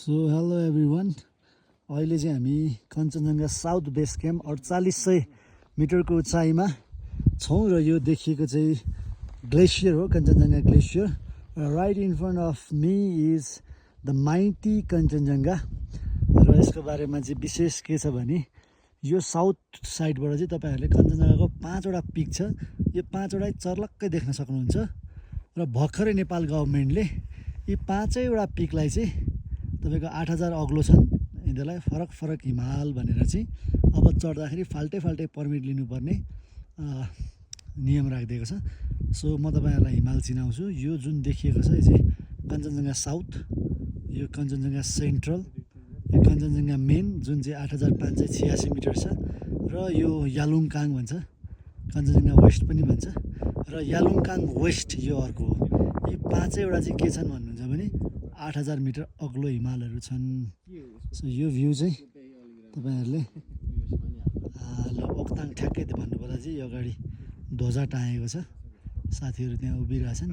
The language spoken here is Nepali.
सो हेलो एभ्रिवान, अहिले चाहिँ हामी कञ्चनजङ्घा साउथ बेस क्याम्प 4800 मिटरको उचाइमा छौँ र यो देखिएको चाहिँ ग्लेसियर हो, Kanchenjunga glacier. Right in front of me is the mighty Kanchenjunga. र यसको बारेमा चाहिँ विशेष के छ भने यो साउथ साइडबाट चाहिँ तपाईँहरूले कञ्चनजङ्घाको 5वटा पिक छ, यो 5वटा चर्लक्कै देख्न सक्नुहुन्छ। र भर्खरै नेपाल गभर्मेन्टले यी 5वटा पिकलाई चाहिँ तपाईँको 8000 अग्लो छन्, यिनीहरूलाई फरक फरक हिमाल भनेर चाहिँ अब चढ्दाखेरि फाल्टै फाल्टै पर्मिट लिनुपर्ने नियम राखिदिएको छ। सो म तपाईँहरूलाई हिमाल चिनाउँछु। यो जुन देखिएको छ यो चाहिँ कञ्चनजङ्घा साउथ, यो कञ्चनजङ्घा सेन्ट्रल, यो कञ्चनजङ्घा मेन जुन चाहिँ 8586 मिटर छ, र यो यालुङकाङ भन्छ, कञ्चनजङ्घा वेस्ट पनि भन्छ, र यालुङकाङ वेस्ट यो अर्को हो। यी 5वटा चाहिँ के छन् भन्नुहुन्छ भने 8000 मिटर अग्लो हिमालहरू छन्। सो यो भ्यू चाहिँ तपाईँहरूले ल ओक्ताङ ठ्याक्कै भन्नुपर्दा चाहिँ यो अगाडि ध्वजा टाँगेको छ, साथीहरू त्यहाँ उभिरहेछन्।